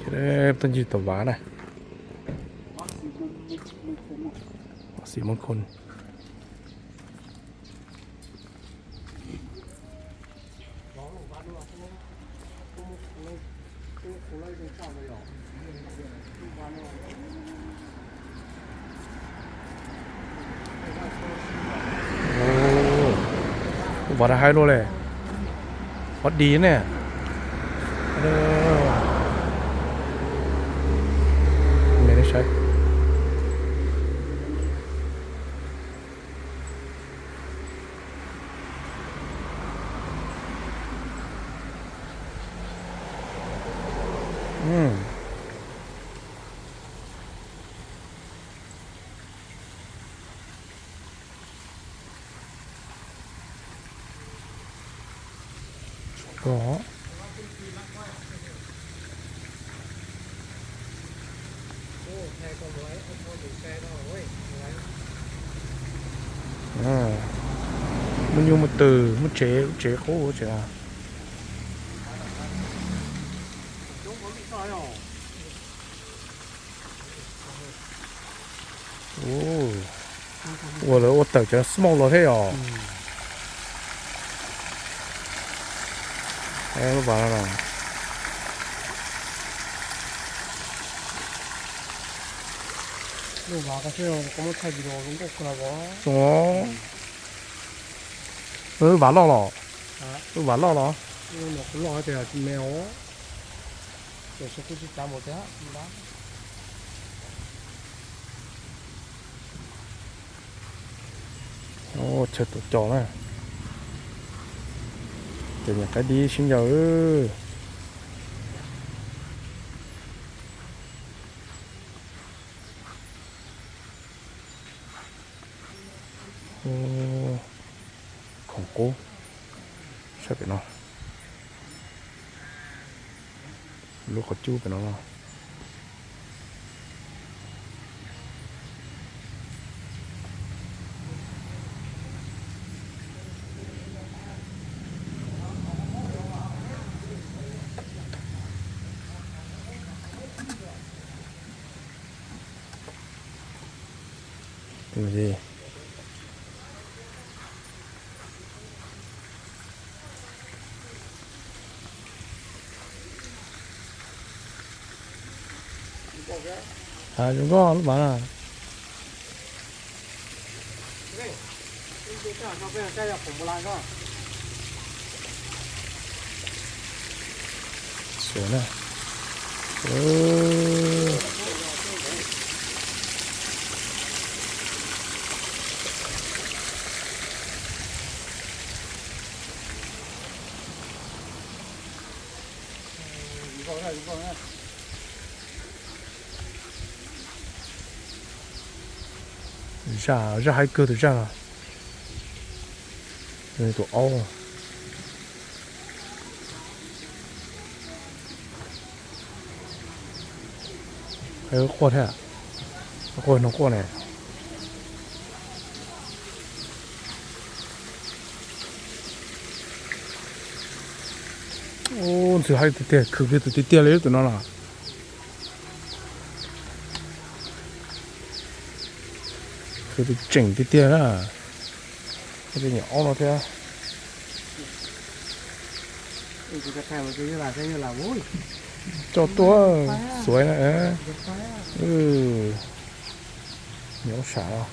Tuaj ncig tom Vav na. Xim Mong Khon. Ua, Vav Dab Haib luaj li. Vav Dib ne. Saib. Ko. Muaj nyuj muaj twm, muaj tsev, lub tsev qub tsev na. Ua lawv ua tawm cov smoke los thiab yom. Lub Vav no. Lub Vav ko xwb, koj muab thaij video zoo nkauj kawg os. Lub Vav loj los? Lub Vav loj los? Loj tiag me os. Ces kuj tsis tsav npaum tiag. Chaw tuav cos na. Cov niam qaib dib sib ncaws. Khoom qub saib pem no. Lub qhov cub pem no. Zoo nkauj lub Vav na. Sawv na. Zaj, zaj haib kawg tus zaj no. Tus aub. Haib quaj thiab. Quaj no quaj ne. Ub, ntxhw haib tiag tiag, khwv kiag tus tiag tiag li tus no na. Khwv tus tseem tiag tiag na. Tej nyuam aub no thiab. Coj tuaj, xuav na. Nyuam aub sam.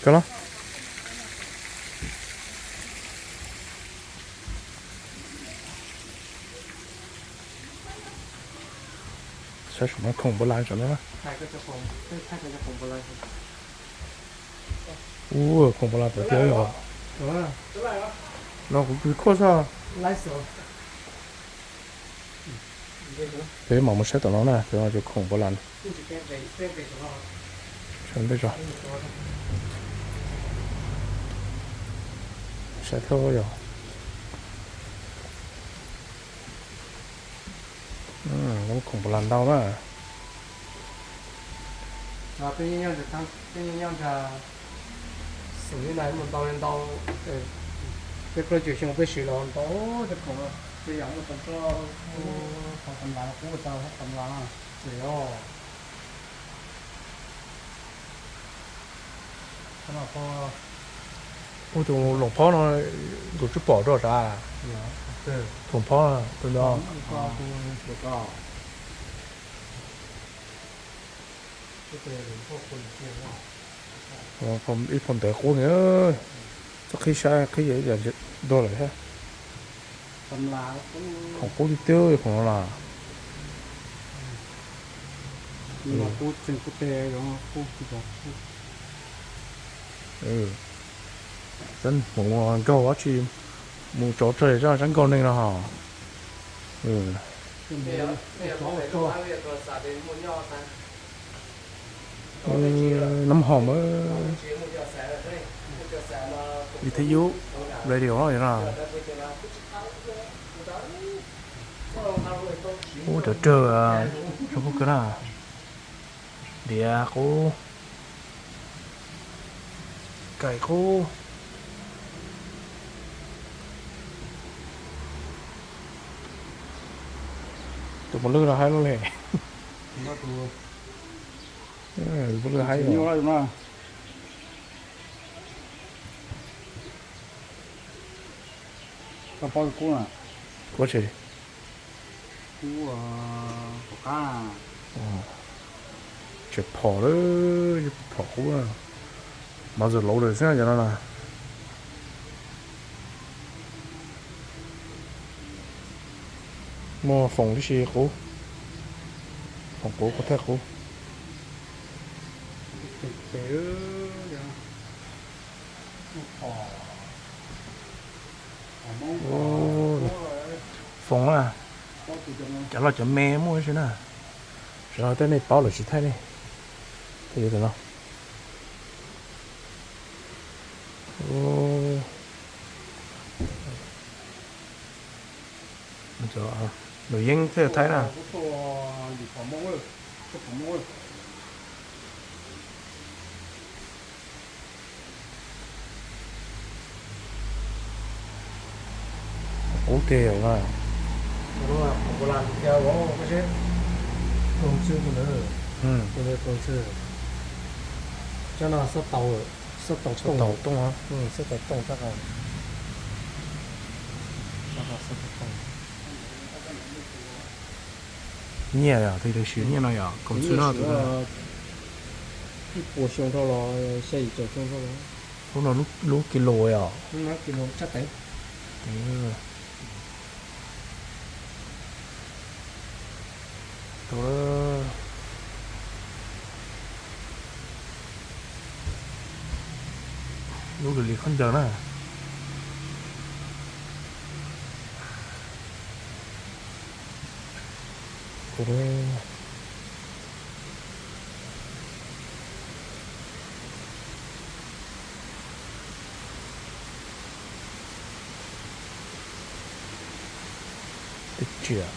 Koj los. Saib saum no khoom npua las saum no na. Ua, khoom npua las tawv tiag yog. No kuv khuaj soj. Peb mam mus saib tom no na, cov no cov khoom pov las. Saib ntej tso. Saib thiab yog. Lub khoom pov las ntau na. Peb nyob nyob nrad, xeem li na mus ntau li ntau, peb plaub caug xyoo peb siv los ntau tej khoom no, tej yam muaj tag nrho, qhov tam las qub tau qhov tam las ces os. Ua tus loos phob no, nkaus tsis pom rau sav. Loos phob tus no. Ib phau ntawv qub ni, txhob qhib saib qhib dua lawm thiab. Khoom qub tiag tiag khoom no las. Txab hmoov nkaug dab tsi mus tsov tsawg zaj tsab nkaug neeg no ho. Nab hom, li thib yub, radio no. Ub, cov rawg zoo nkauj kawg na. Diav qub, kaim qub. Tus pov lwj no haib luaj li. Tus pov lwj haib. Koj paub kub na? Kub tsis? Kub tom qab. Tseem phom lawm, phom qub na. Mas zam laus lawm xwb cov no na. Muaj foom tib si qub, foom qub, qub thaj qub. Foom na, cov loj cov me muaj ib si na. Xyov tej nej paub lawm tsis thaij nej. Tej yuav tus no. Lus yeeb thiaj thaib na. Qub tiag yom na. Koom xwb, koom xwb. Cov no xob taus, xob taus tooj, xob taus tooj tab. Nyiaj yom, tus siv nyiaj no yom, koom xwb no. Ib puas xyoo dhau los xya yim caum xyoo dhau los. Lub no lub kis lus yom. Lub li li khaub ncaws na. Teb tsiam.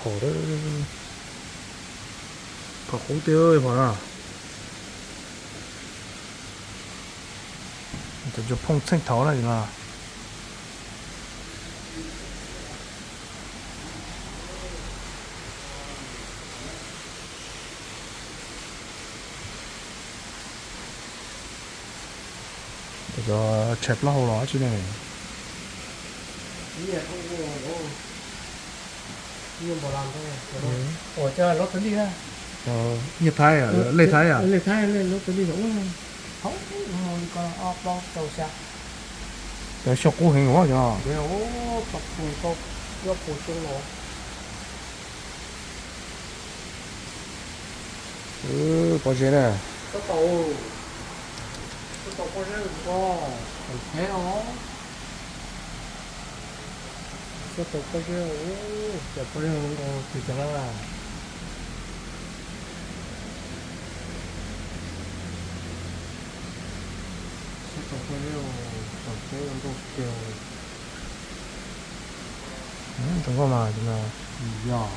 Phom, phom qub tiag phom no. Cov cov phooj txheej thaud na no. Cov tshaib plaub hau los dab tsi ne? Nyiaj Thaib, lej Thaib a? Cov xyov qub heev ua cov. Pob zeb na. Tau pob zeb ua, tau tsheb os. Tsis tau pob zeb, cas pob zeb zoo nkauj tiag tiag na. Tsis tau pob zeb, tau tsheb zoo nkauj tiag. Zoo nkauj mas no. Yog.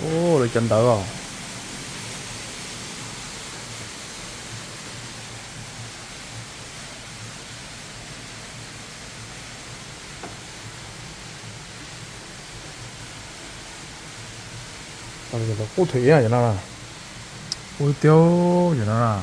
Ub, lawv cov ntawd os. Qub thwm ib yam no na. Qub tiag yam no na.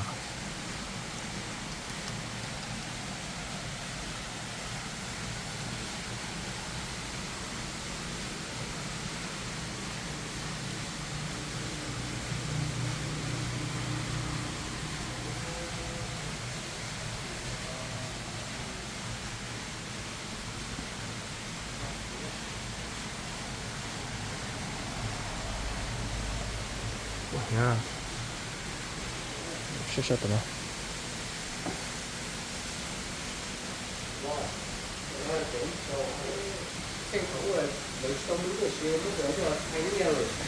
Saib saib tom no.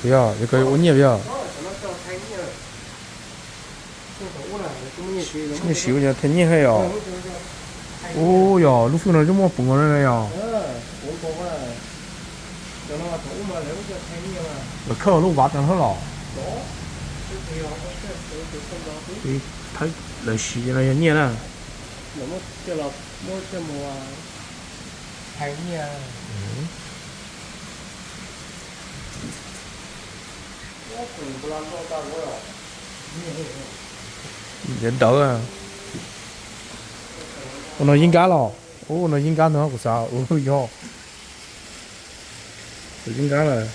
Yog, yuav kov ua nyiaj yog. Nyiaj siv ua yog thaiv nyiaj thiab yog. Ub, yog lub fwj no yeej muaj puv nkaus na yog. Lawv khawb lub vav tas hab los. Lawv siv no yog nyiaj na. Ntiav dawv. Ua no yeeb nkab los? Ua no yeeb nkab ntag kuv xav. Ua yog. Tus yeeb nkab lawm.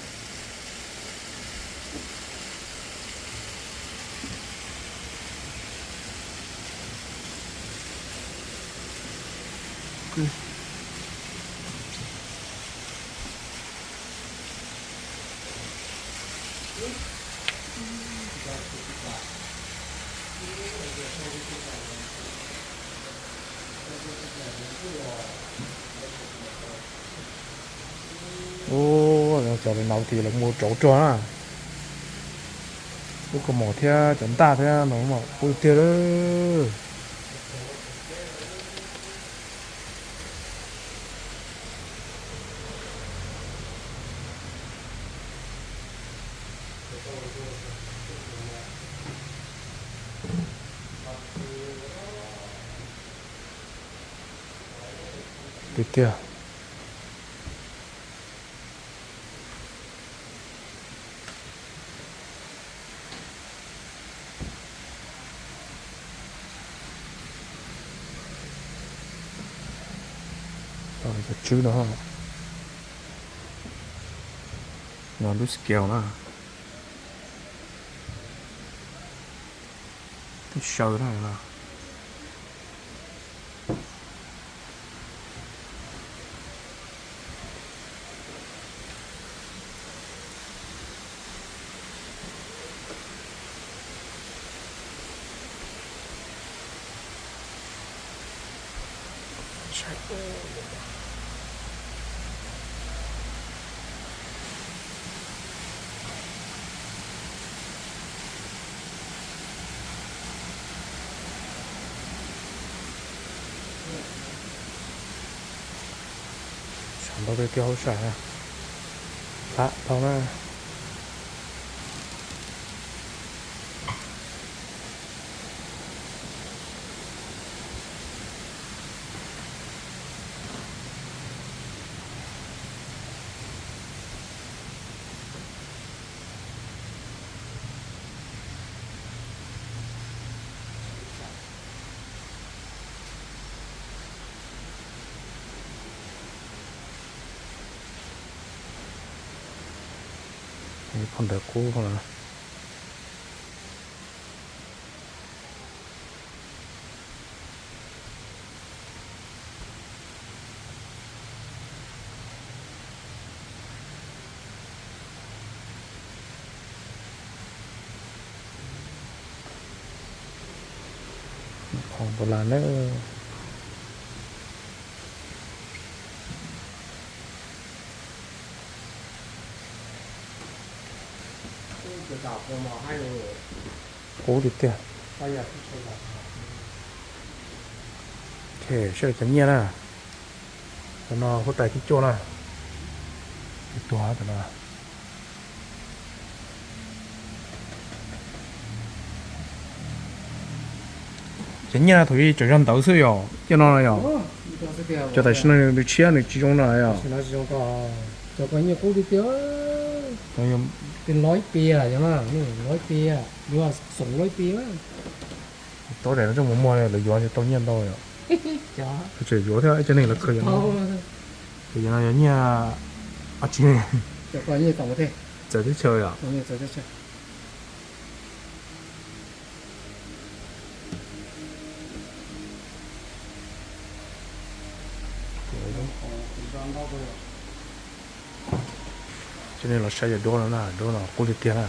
Ub, cov no ces lawv muab rauv rog na. Lub kaus mom thiab cov ntaj thiab no mas qub tiag lawm. Tiag tiag. Cov tswb no, no lub scale na. Twb saw na no. Tshav ntuj twb kiag hauv sai na. Tau na. Phau ntawv qub no. Qhov npau las na. Qub tiag tiag. Sawv daws cov nyiaj na. Cov no huab tais thib cuaj na. Ib tug no. Cov nyiaj no thaum ub tseem zog ntawd xwb yom, cov no yom. Cov tam sim no nws tshiab nws tsis zoo no yom. Cov ko nyiaj qub tiag tiag. Tis lov ib pis, lov ib pis, yuav xoom lov ib pis na. Tau daim no coj mus muag lawv yuav tau nyiaj ntau yom. Tseem yuav thiab ib co neeg lawv khaws yom. Ces no yog nyiaj ab tsi, txawv teb chaws yom. Cov nej los saib cov duab no na, duab no qub tiag tiag na.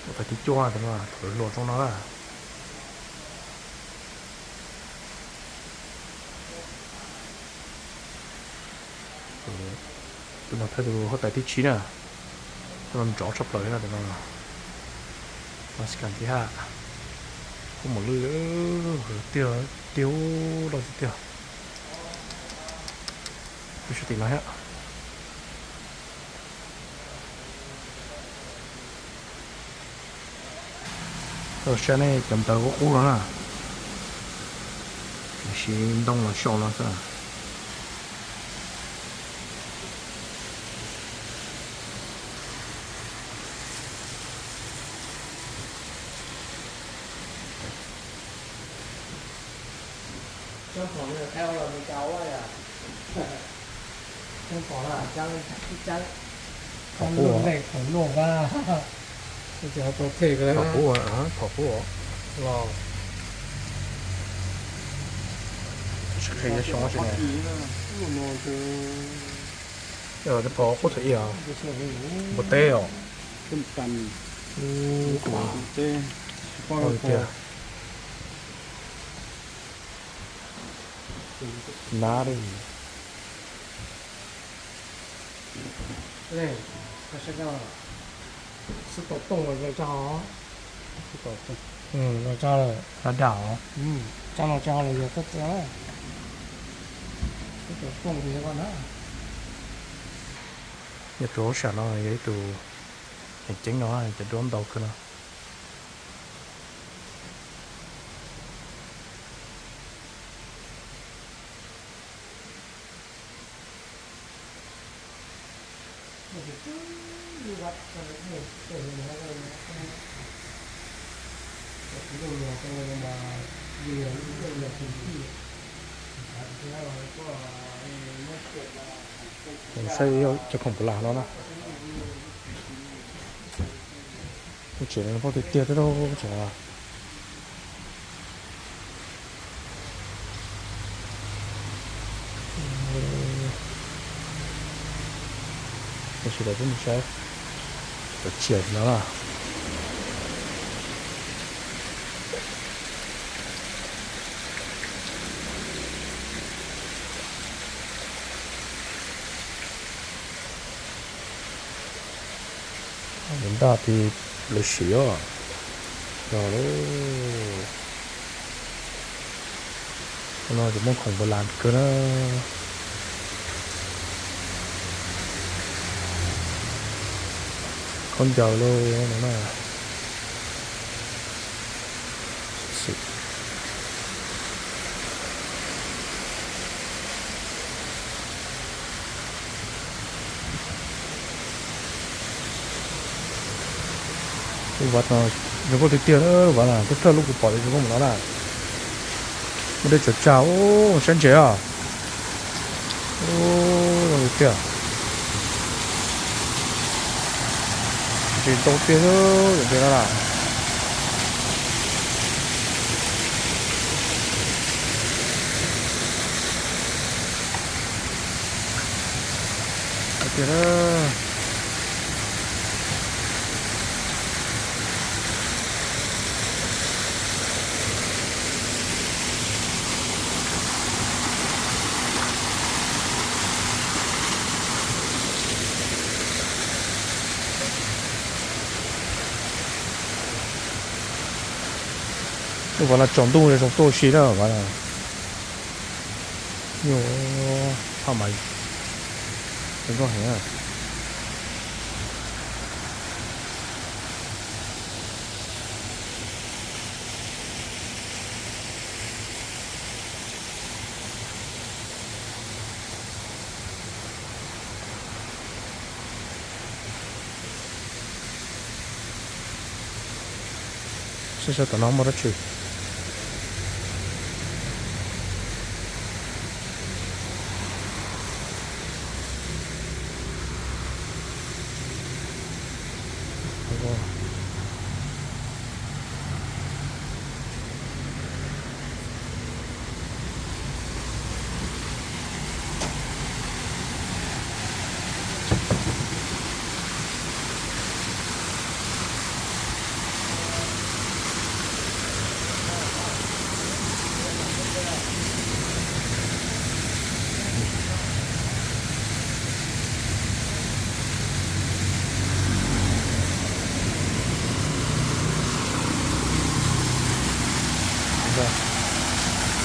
Huab tais thib cuaj, thaum lawv hluas zoo no na. Tus no thawj tus huab tais thib tsib na. Tus no nrov tshaj plaws li no, tus no. Mas kas thib haj. Kub mus lwj tiag tiag, loj tiag tiag. Peb sab tim no thiab. Tuaj saib nej cov ntawv qub qub no na. Siv ntoo los sau no xwb. Cov phom no thaij ua los Meskas ua yom? Cov phom no cov, cov, cov luaj, phom luaj, cov tau them, phom qub, phom qub los. Tsis qhia xyoo tsis ne. Cov phom qub txawm ib os. Npua teb os. Tiag. Nab li. Xwb tau tooj los zoo tsa ho. Zoo tsa lawm. Nab daj os. Tsa los tsa ho los yog txawj txawj. Xwb tau tooj li ko na. Nyob rau hauv sam no yog ib tug heev ceeb no, cov duab ntau kawg no. Saib cov khoom pus las no na. Lub tsev no poj tiag tiag thiab lauj, tsev no. Sawv daws peb mus saib cov tsiaj no na. Ntaj ti lawv siv os. Yog lawm. No ces muaj khoom npawg las kawg na. Khaub ncaws lauj no na. Lub vaj no zoo nkauj tiag tiag, lub vaj no thawj thawj lub kuv pom zoo nkauj mus no na. Muaj dej tsaws tsag, sab ntses os. Zoo tiag. Ntses ntau tiag, zoo tiag no na. Tiag na. Lub vaj no tsaus ntuj zoo tuaj si na. Nyuaj tshaj mas zoo nkauj heev. Saib sab tom no muaj dab tsi.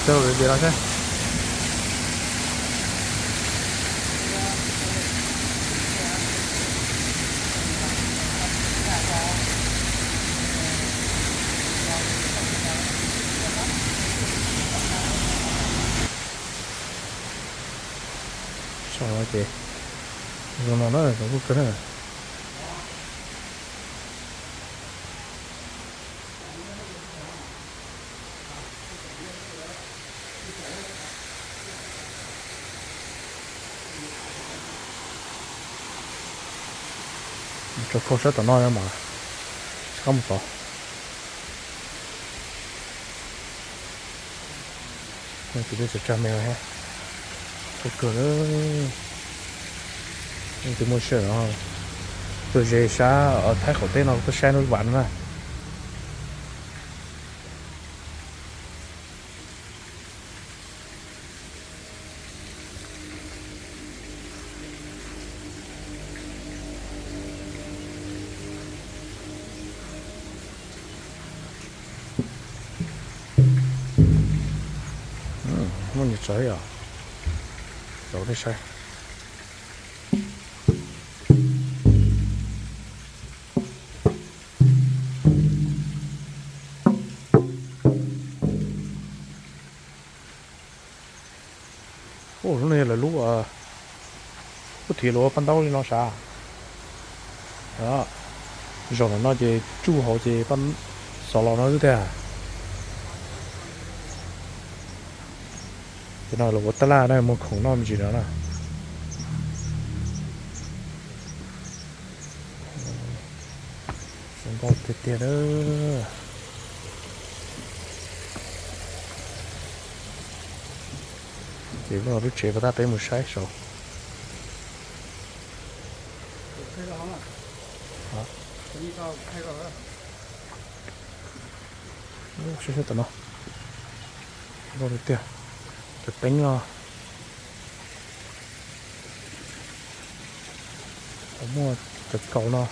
Coj los tiav no seb. Saum no ces zoo no na, zoo nkauj kawg na. Tso khau sab tom no mas tsis qab mus tod. Tus dej tsaws tsag me thiab. Kawg kawg. Leej twg muaj sij hawm no tuaj ze sab Thaib qaum teb no tuaj saib lub vaj no na. Muaj nyias tsawv yom. Rau nej saib. Ub, lub no yog lawv lub, lub thiv luag ua paj ntaub li no sav. Zaum no ces tsuj hauv ces xov los no xwb tiag. Ces no lawv ua tab laj na, muag khoom noj me ntsis no na. Zoo nkauj tiag tiag na. Ces lub no lub tsev pas tab peb mus saib saud. Saib saib tom no. Zoo tiag. Cov teeb no. Muaj cov kaus no.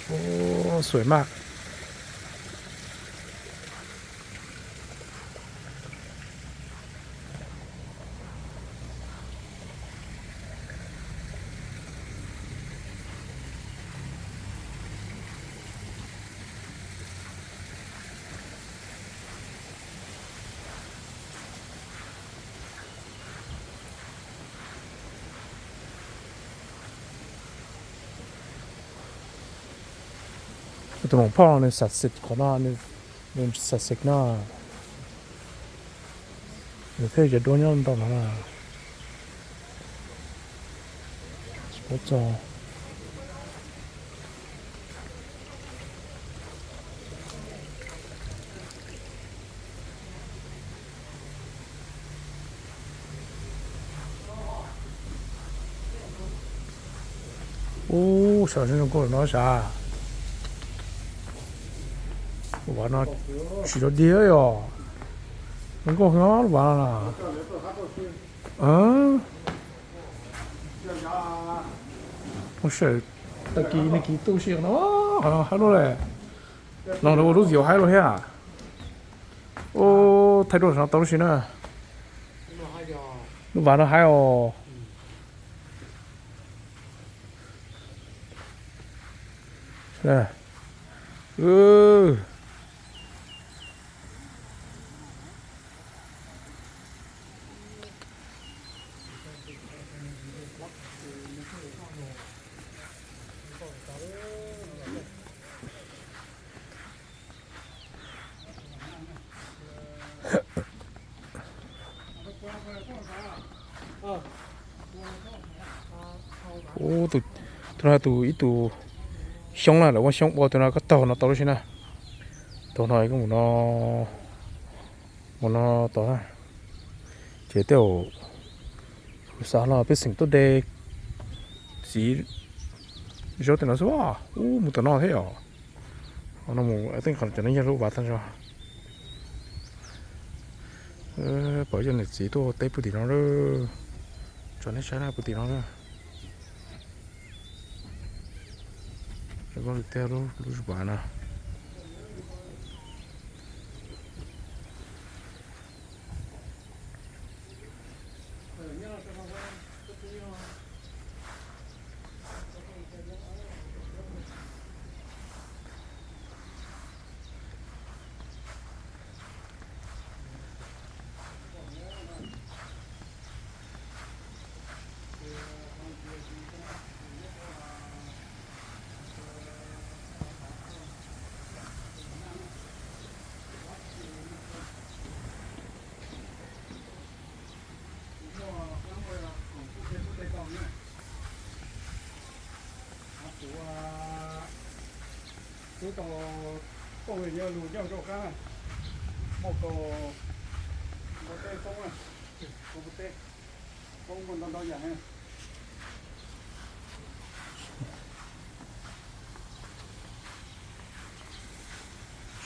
Ub, xuaim maj. Tus maum phauj nws xam xim qhov no, nws xam xim no, nws thiaj cov duab nyob ntau no na. Tsis paub txog. Ub, sav zoo nkauj no sav. Lub vas no tsis tau dig yom. Zoo nkauj heev lub vas no na. Ua tsaug, tag kis nag kis tuaj si no, haib lub le. No ua lub view haib lub thiab. Ub, thaij duab no tau lub si na. Lub vas no haib os. Ub, tus no tus ib tug xyoob na, lawv muab xyoob ua tus no koj taug no tau lub si na. Taug no koj mus no, mus no tod na. Ces tej zaum kuv xav no pej xeem tuaj de txiv zaub tej no xwb. Ub, mus tom no thiab yom. No mus tej qhov cov no yog lub vas tag zog. Pom cov niam txiv tuaj teb puag tim no lawm. Tso nej saib na, puag tim no lawm. Koj tiag, lub vas no. Kuv tau tuaj nyob lug nyob rau qab, muaj kaus, muaj teb poob, muaj teb poob, muaj ntau ntau yam.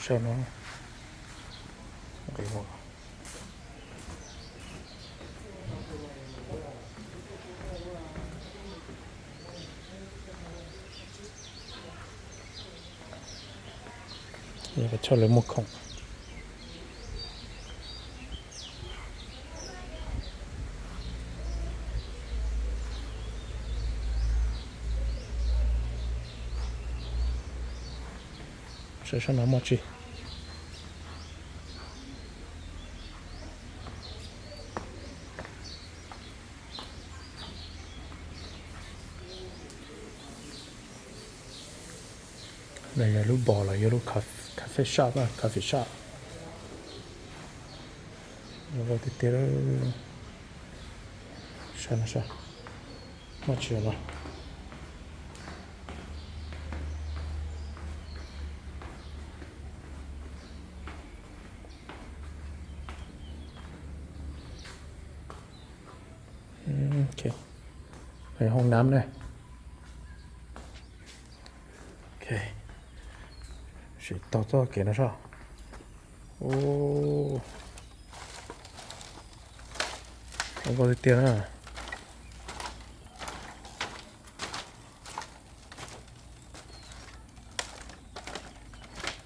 Saib no. Yog pes tsawg lawv muag khoom. Saib sab no muaj tsi. No yog lub bos los yog lub coffee shop, coffee shop. Zoo nkauj tiag tiag. Saib no saib, muaj tsi no. Hoob nam ne. Sim taug txoj kev no saib. Zoo nkauj tiag tiag na.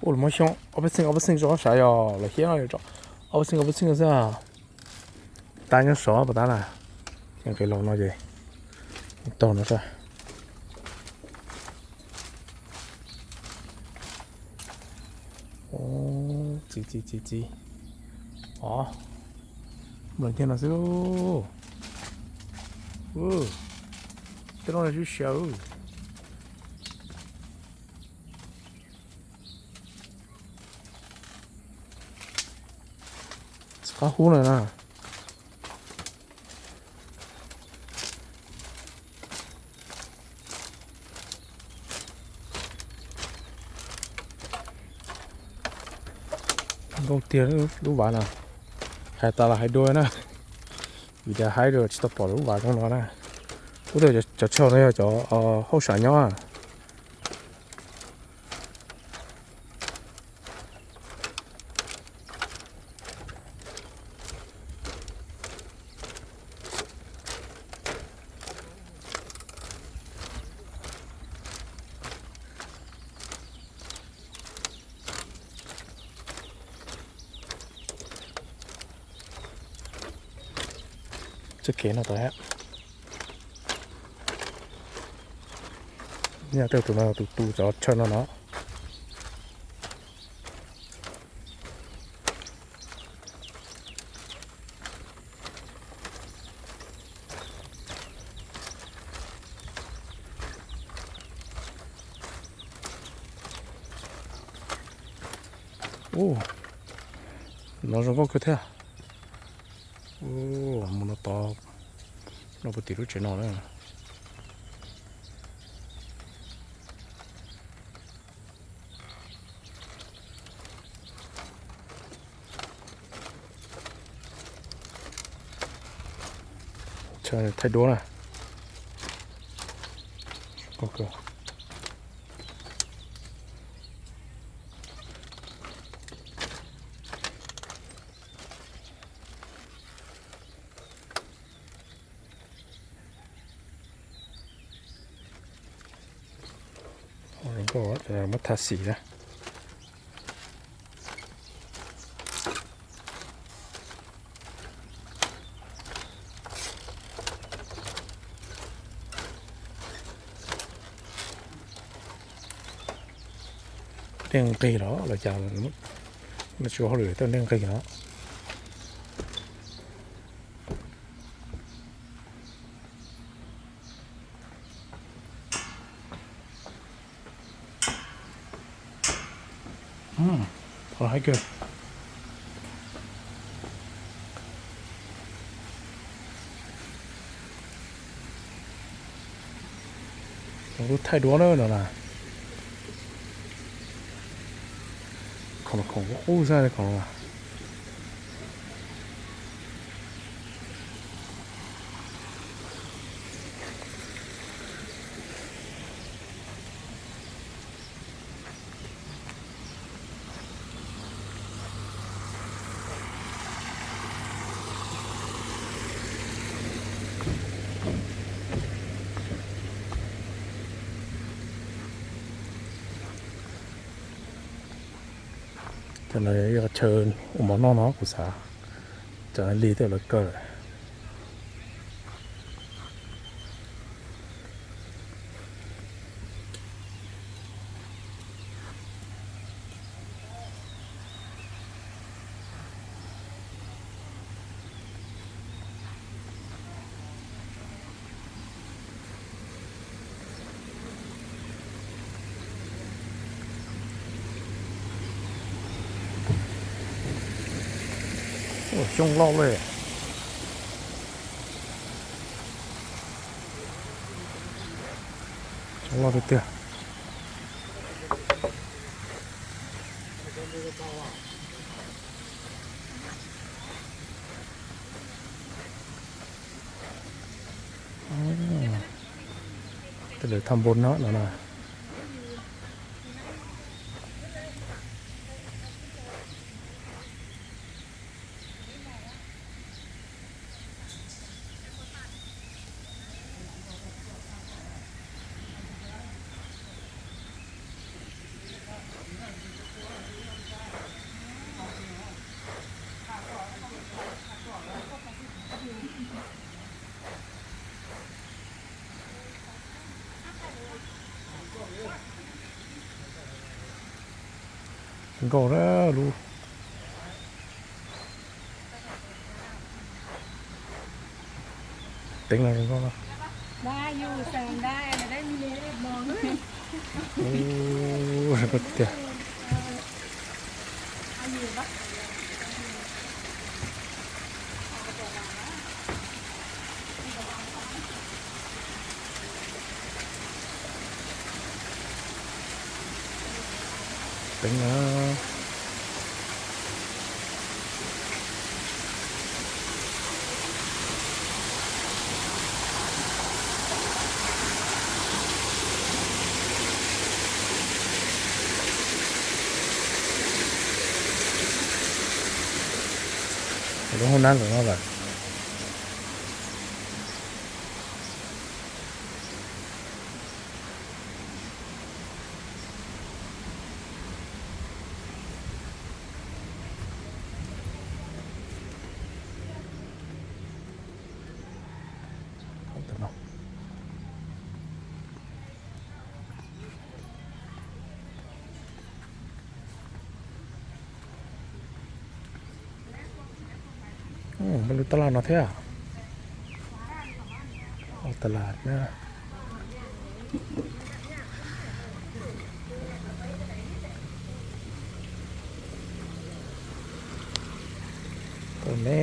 Ua los muab xyoob ob peb xeej ob peb xeej tso sawv yog los hiab no, ob peb xeej ob peb xeej xwb. Tab nyob sov pas tab na, ces nqis los no ces taug no sas. Txiv txiv txiv txiv. Os, nplam nyiag no xwb lauj. Tej no sib siav. Tsis qab hub no na. Nkauj tiag lub vav no. Hais tas los hais dua na, vim tias haib rau tsis tau pom lub vav zoo no na. Ub, cov chaw no yog cov hauj sam nyob. Txoj kev no tod, nyob tej tus no tus tu cov chaw no no. Ub, no zoo nkauj kawg thiab. Mus no tod, no puag tim lub tsev no na. Thaij duab na. Muab tha xim na. Dej nqig los los cas, tsis ua hauj lwm tej dej nqig los. Qhov haib kawg. Lub thaij duab na no na. Khoom no khoom qub qub xwb khoom no. Cov no yog chaw ua mov noj no kuv xav. Cov li tej lawv kaw lawm. Xyoob loj li. Xyoob loj tiag tiag. Tej lawv thaj npoo no no na. Nkauj na lub teeb no zoo nkauj na. Ub, zoo nkauj tiag. Teeb na. Lub hoob nab ntawm no lawm. Muaj lub taj laj no thiab. Ua tas las na. Tau ne,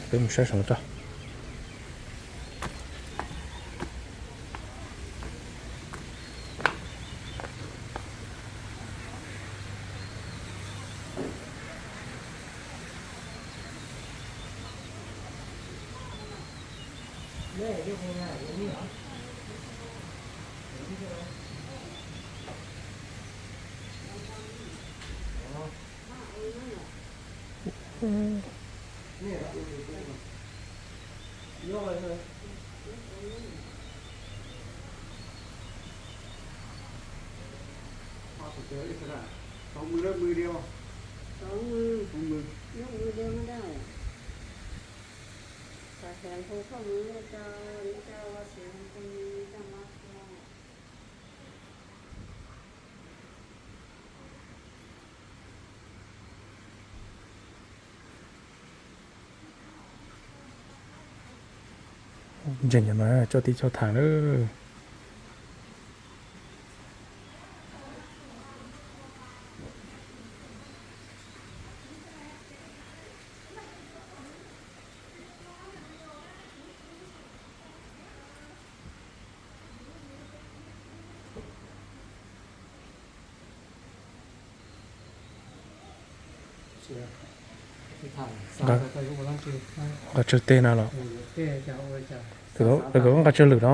peb mus saib saum no tso. Ntseeg cov no coj tib coj tham lawm. Nqa tsawg teg na los? Lawv kom nqa tsawg lwm no?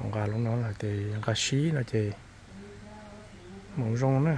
Nqa lub no lawm ces nqa sib no ces mus zoo na.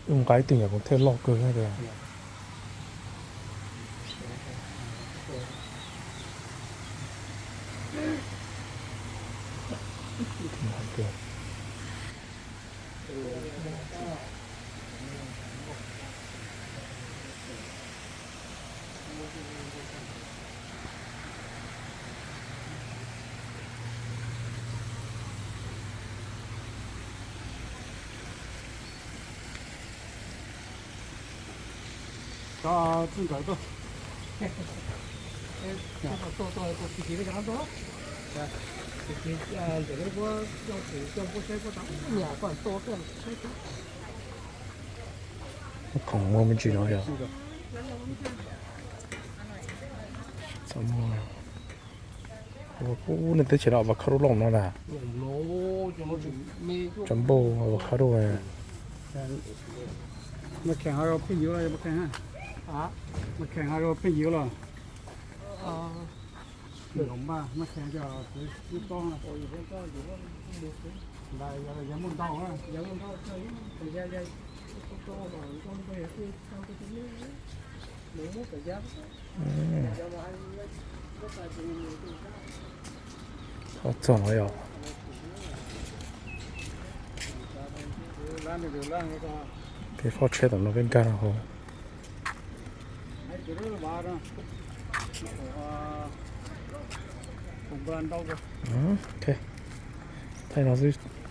Wb nqa ib tug nyuam qhuav thiaj loj kawg tiag. Khoom muaj me ntsis no yog. Ub, nej teb chaws no avocado loj no na. Tsob npauj avocado na. Txog no yog peb foj tsheb tom no peb nkag no hauv. Thaij no xwb.